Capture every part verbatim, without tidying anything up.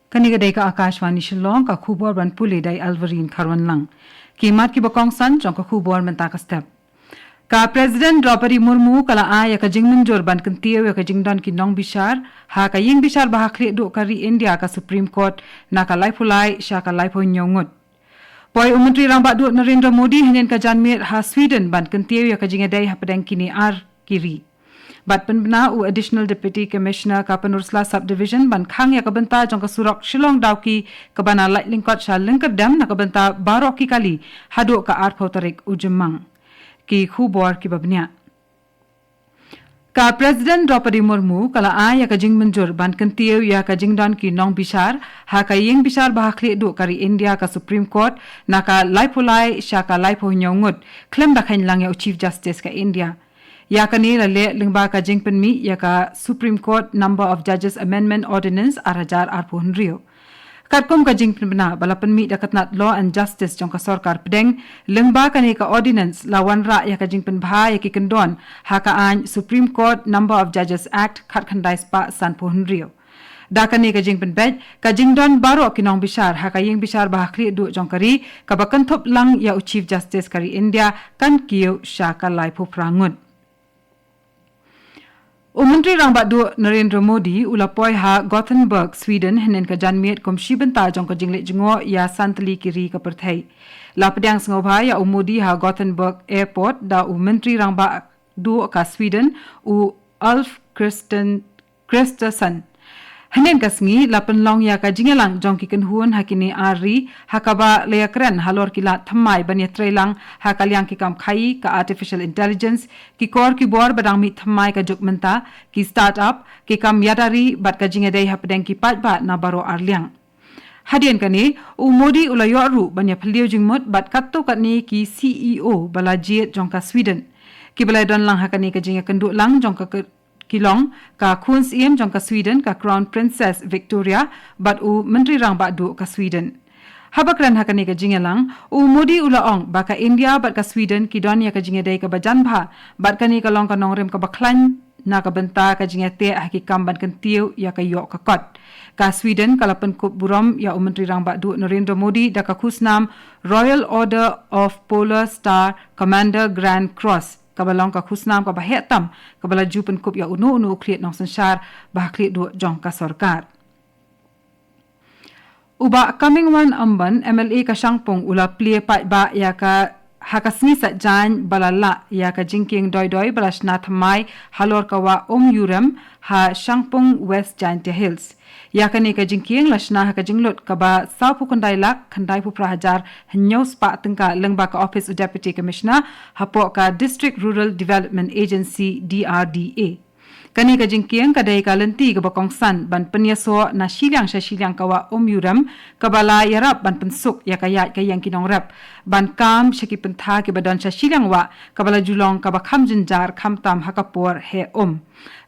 Kane ka dei ka Akashvani Shillong, ka khubor ban pule da i Alvarin Kharwanlang. Ki mat kiba kongsan jong ka khubor mynta ka step. Ka President Droupadi Murmu ka la ai ïa ka jingmynjur ban kyntiew ïa ka jingdon ki nongbishar ha ka ïing bishar ba ha khlieh duh ka ri India, ka Supreme Court, na ka laiphew lai sha ka laiphew hynñiew ngut. Poi u Myntri Rangbah Duh Narendra Modi hynnin ka janmiet ha Sweden ban kyntiew ïa ka jingïadei hapdeng kine ar ki ri. Bad pynbna u Additional Deputy Commissioner ka Pynursla Subdivision ban khang ïa ka bynta jong ka surok Shillong Dawki kaba na Laitlyngkot sha Lyngkyrdem na ka bynta baroh ki kali haduh ka arphew tarik u Jymmang. Ki khubor kiba bniah. Ka President Droupadi Murmu ka la ai ïa ka jingmynjur ban kyntiew ïa ka jingdon ki nongbishar ha ka ïing bishar ba ha khlieh duh ka ri India, ka Supreme Court, na ka laiphew lai sha ka laiphew hynñiew ngut, khlem da kheiñ lang ïa u Chief Justice ka India. Ïa kane la leh lyngba ka jingpynmih ïa ka Supreme Court Number of Judges Amendment Ordinance ar hajar arphew hynriew. Katkum ka jingpynbna ba la pynmih da ka tnat Law and Justice jong ka sorkar pdeng, lyngba kane ka ordinance la wanrah ïa ka jingpynbha ïa ki kyndon ha ka aiñ Supreme Court Number of Judges Act khatkhyndai spah sanphew hynriew. Da kane ka jingpynbeit, ka jingdon baroh ki nongbishar ha ka ïing bishar ba ha khlieh duh jong ka ri, kaba kynthup lang ïa u Chief Justice ka ri India, kan kiew sha ka laiphew phra ngut. U Myntri Rangbah Duh Narendra Modi u la poi ha Gothenburg, Sweden, hynnin ka janmiet kum shi bynta jong ka jingleit jngoh ïa san tylli ki ri ka pyrthei. La pdiang sngewbha ïa u Modi ha Gothenburg Airport da u Myntri Rangbah Duh ka Sweden, u Ulf Kristen-, Kristersson. Hynnin ka sngi la pynlong ïa ka jingïalang jong ki kynhun ha kine ar ri, ha kaba la ïakren halor ki lad thymmai ban ïatreilang ha ka liang ki kam khaïi, ka artificial intelligence, ki kor ki bor ba dang mih thymmai ka juk mynta, ki start-up, ki kam ïada ri bad ka jingïadei hapdeng ki paidbah na baroh ar liang. Hadien kane, u Modi u la ïoh ruh ban ïaphylliew jingmut bad katto katne ki C E O ba la jied jong ka Sweden. Kiba la don lang ha kane ka jingïakynduh lang jong ka, ka ki long ka khun syiem jong ka Sweden, ka Crown Princess Victoria, bad u Myntri Rangbah Duh ka Sweden. Haba kren ha kane ka jingïalang, u Modi u la ong ba ka India bad ka Sweden ki don ïa ka jingïadei kaba jan bha, bad kane ka long ka nongrim kaba khlaiñ na ka bynta ka jingïateh ha ki kam ban kyntiew ïa ka ïoh ka kot. Ka Sweden ka la pynkup burom ïa u Myntri Rangbah Duh Narendra Modi da ka khusnam Royal Order of Polar Star Commander Grand Cross, kaba long ka khusnam kaba heh tam kaba la ju pynkup ïa uno uno u khlieh nongsynshar ba ha khlieh duh jong ka sorkar. U Bah Comingone Ymbon, M L A ka Shangpung, u la plie paidbah ïa ka ha ka sngi Saitjaiñ ba la lah ïa ka jingkieng doi doi ba la shna thymmai halor ka wah Umyurem ha Shangpung, West Jaintia Hills. Ïa kane ka jingkieng la shna ha ka jinglut kaba sawphew khyndai lak khyndaiphew phra hajar hynñiew spah tyngka lyngba ka ophis u Deputy Commissioner hapoh ka District Rural Development Agency, D R D A. Kane ka jingkieng ka dei ka lynti kaba kongsan ban pynïasoh na shiliang sha shiliang ka wah Umyurem, kaba la ïarap ban pynsuk ïa ka ïaid ka ïeng ki nongrep, ban kam sha ki pyntha kiba don sha shiliang wah, kaba la ju long kaba kham jynjar khamtam ha ka por heh um.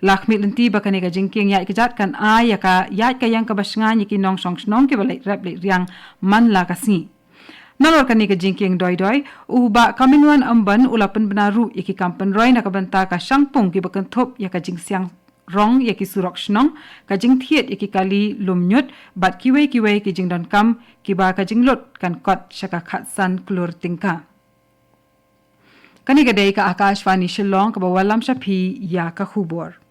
La khmih lynti ba kane ka jingkieng ïaid kjat kan ai ïa ka ïaid ka ïeng kaba shngaiñ ïa ki nongshong shnong kiba leit rep leit riang man la ka sngi. Nalor kane ka jingkieng doi doi, u Bah Comingone Ymbon u la pynbna ruh ïa ki kam pynroi na ka bynta ka Shangpung kiba kynthup ïa ka jingsiang rong ïa ki surok shnong, ka jingthied ïa ki kali lum ñiut, bad kiwei kiwei ki jingdonkam kiba ka jinglut kan kot sha ka khatsan klur tyngka. Kane ka dei ka Akashvani Shillong kaba wallam sha phi ïa ka khubor.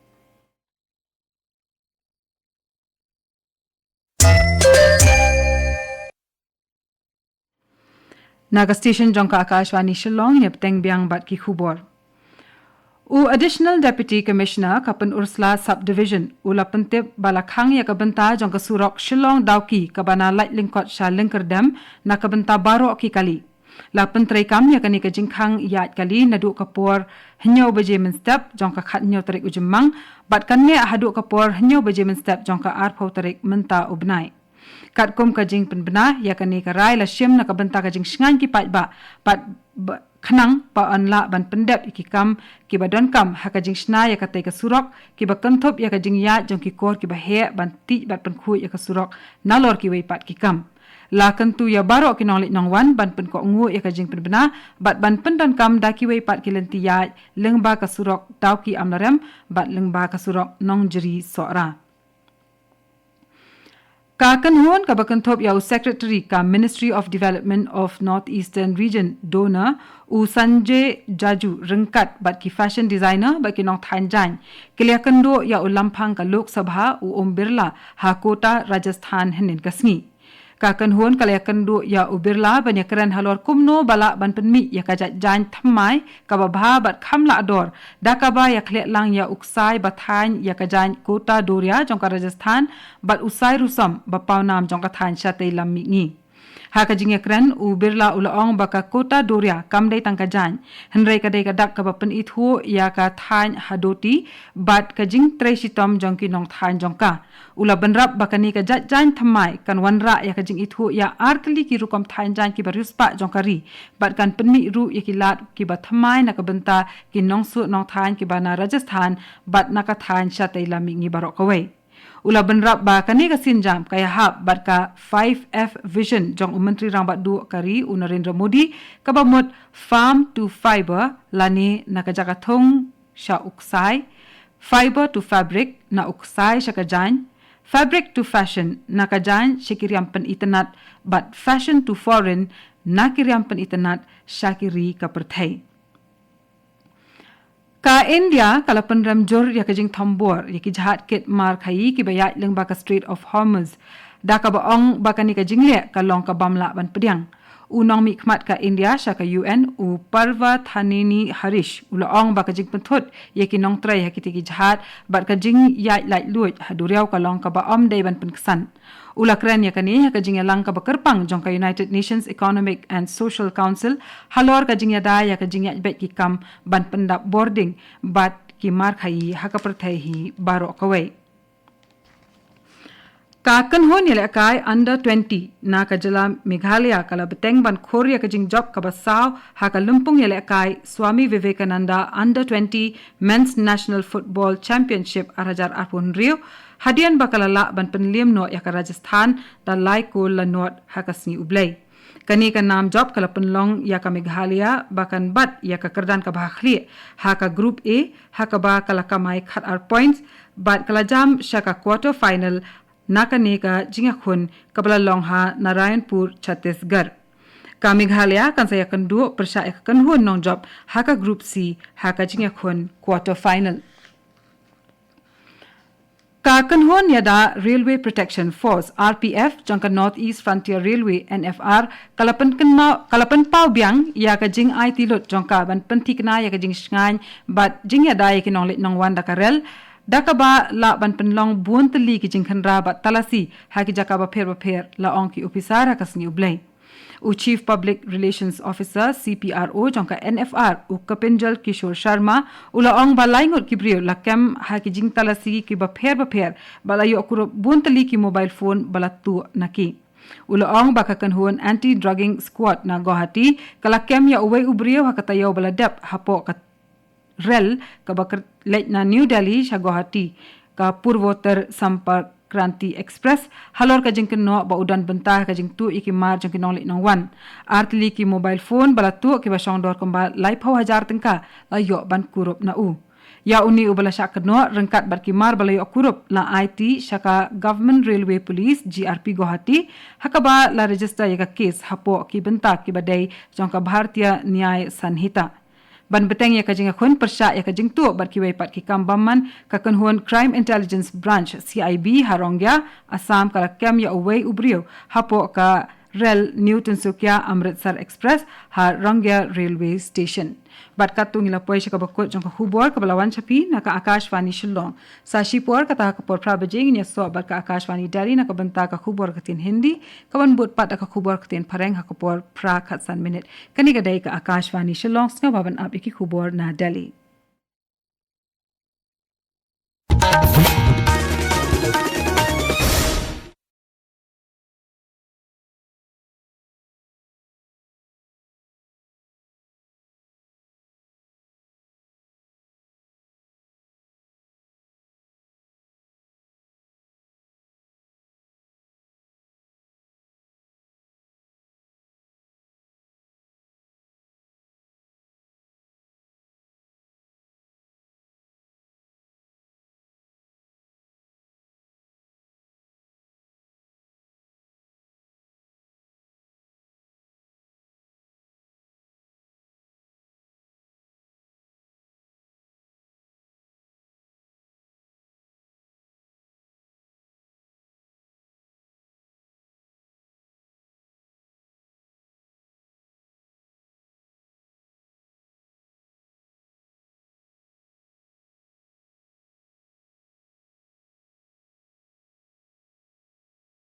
Na ka station jong ka Akashvani Shillong, ngi bteng biang bad ki khubor. U Additional Deputy Commissioner ka Pynursla Subdivision u la pyntip ba la khang ïa ka bynta jong ka surok Shillong Dawki kaba na Laitlyngkot sha Lyngkyrdem na ka bynta baroh ki kali. La pyntreikam ïa kane ka jingkhang ïaid kali naduh ka por hynñiew baje mynstep jong ka khathynñiew tarik u Jymmang, bad kan neh haduh ka por hynñiew baje mynstep jong ka arphew tarik mynta u bnai. Katkum ka jingpynbna ïa kane ka rai la shim na ka bynta ka jingshngaiñ ki paidbah, bad ba, khnang ba yn lah ban pyndep ïa ki kam kiba donkam ha ka jingshna ïa katei ka surok, kiba kynthup ïa ka jingïaid jong ki kor kiba heh ban tih bad pynkhuid ïa ka surok nalor kiwei pat ki kam. La kyntu ïa baroh ki nongleit nongwan ban pynkohnguh ïa ka jingpynbna bad ban pyndonkam da kiwei pat ki lynti ïaid lyngba ka surok Dawki Amlarem bad lyngba ka surok Nongjri Sohra. Ka kynhun kaba kynthup ïa u Secretary ka Ministry of Development of North Eastern Region, DoNER, u Sanjay Jaju, ryngkat bad ki fashion designer bad ki nongthaiñ jaiñ, ki la ïakynduh ïa u Lamphang ka Lok Sabha, u Om Birla, ha Kota, Rajasthan, hynnin ka sngi. Ka kynhun ka la ïakynduh ïa u Birla ban ïakren halor kumno ba lah ban pynmih ïa ka jait jaiñ thymmai kaba bha bad kham lah dor, da kaba ïakhleh lang ïa u ksai ba thaiñ ïa ka jaiñ Kota Doria jong ka Rajasthan bad u Sai Rusom ba pawnam jong ka thaiñ shatei lam mihngi. Ha ka jingïakren, u Birla u la ong ba ka Kota Doria kam dei tang ka jaiñ, hynrei ka dei ka dak kaba pynithuh ïa ka thaiñ Hadoti bad ka jingtrei shitom jong ki nongthaiñ jong ka. U la bynrap ba kane ka jait jaiñ thymmai kan wanrah ïa ka jingithuh ïa artylli ki rukom thaiñ jaiñ kiba riewspah jong ka ri bad kan pynmih ruh ïa ki lad kiba thymmai na ka bynta ki nongsuh nongthaiñ kiba na Rajasthan bad na ka thaiñ shatei lam mihngi baroh kawei. U la bynrap ba kane ka sienjam ka ïahap bad ka five F Vision jong u Myntri Rangbah Duh ka ri, u Narendra Modi, kaba mut Farm to Fiber, lane na ka jaka thung sha u ksai, Fiber to Fabric, na u ksai sha ka jaiñ, Fabric to Fashion, na ka jaiñ sha ki riam pynitynnad, bad Fashion to Foreign, na ki riam pynitynnad sha ki ri ka pyrthei. Ka India ka la pynrem jur ïa ka jingthombor ïa ki jahaj kit markhaïi kiba ïaid lyngba ka Strait of Hormuz, da kaba ong ba kane ka jingleh ka long ka bym lah ban pdiang. U nongmihkhmat ka India sha ka U N, u Parvathaneni Harish, u la ong ba ka jingpynthut ïa ki nongtrei ha kitei ki jahaj bad ka jingïaid laitluid ha duriaw ka long kaba ym dei ban pynksan. U la kren ïa kane ha ka jingïalang kaba kyrpang jong ka United Nations Economic and Social Council halor ka jingïada ïa ka jingïaid beit ki kam ban pyndap bording bad ki markhaïi ha ka pyrthei hi baroh kawei. Ka kynhun ïalehkai under twenty na ka jylla Meghalaya ka la bteng ban khur ïa ka jingjop kaba saw ha ka lympung ïalehkai Swami Vivekananda Under Twenty Men's National Football Championship ar hajar arphew hynriew, hadien ba ka la lah ban pynliem noh ïa ka Rajasthan da lai kol la nod ha ka sngi U Blei. Kane ka nam jop ka la pynlong ïa ka Meghalaya ba kan bat ïa ka kyrdan kaba ha khlieh ha ka Group A, ha kaba ka la kamai khatar points bad ka la jam sha ka quarter final na kane ka jingïakhun kaba la long ha Narayanpur, Chhattisgarh. Ka Meghalaya kan sa ïakynduh pyrshah ïa ka kynhun nongjop ha ka Group C ha ka jingïakhun quarter final. Ka kynhun ïada Railway Protection Force, R P F, jong ka North East Frontier Railway, N F R, ka la pynkynmaw, ka la pynpaw biang ïa ka jingaiti lut jong ka ban pynthikna ïa ka jingshngaiñ bad jingïada ïa ki nongleit nongwan da ka rel, da kaba lah ban pynlong bun tylli ki jingkhynra bad talasi ha ki jaka bapher bapher, la ong ki ophisar ha ka sngi U Blei. U Chief Public Relations Officer, C P R O, jong ka N F R, u Kapinjal Kishore Sharma, u la ong ba lai ngut ki briew la kem ha ki jingtalasi kiba pher bapher, ba la ïoh kurup bun tylli ki mobile phone ba la tuh na ki. U la ong ba ka kynhun Anti Drugging Squad na Guwahati ka la kem ïa uwei u briew ha ka taïew ba la dep hapoh ka rel kaba kyr-, leit na New Delhi sha Guwahati, ka Purvottar Sampark Kranti Express, halor ka jingkynnoh ba u don bynta ha ka jingtuh ïa ki mar jong ki nongleit nongwan. Artylli ki mobile phone ba la tuh kiba shong dor kumba laiphew hajar tyngka la ïoh ban kurup na u. Ïa une uba la shah kynnoh ryngkat bad ki mar ba la ïoh kurup la aiti sha ka Government Railway Police, G R P, Guwahati, ha kaba la register ïa ka case hapoh ki bynta kiba dei jong ka Bharatiya Nyay Sanhita. Ban bteng ïa ka jingïakhun pyrshah ïa ka jingtuh bad kiwei pat ki kam bymman, ka kynhun Crime Intelligence Branch, C I B, ha Rongya, Assam, ka la kem ïa uwei u briew hapoh ka rel New Tinsukia Amritsar Express ha Rongya Railway Station. Bad katto ngi la poi sha kaba kut jong ka khubor kaba la wan sha phi na ka Akashvani Shillong. Sa shipor kata ha ka por phra baje ngin ïasoh bad ka Akashvani Delhi na ka bynta ka khubor ka ktien Hindi, kaban bud pat da ka khubor ka ktien Phareng ha ka por phra khatsan minit. Kane ka dei ka Akashvani Shillong, sngewbha ban ap ïa ki khubor na Delhi.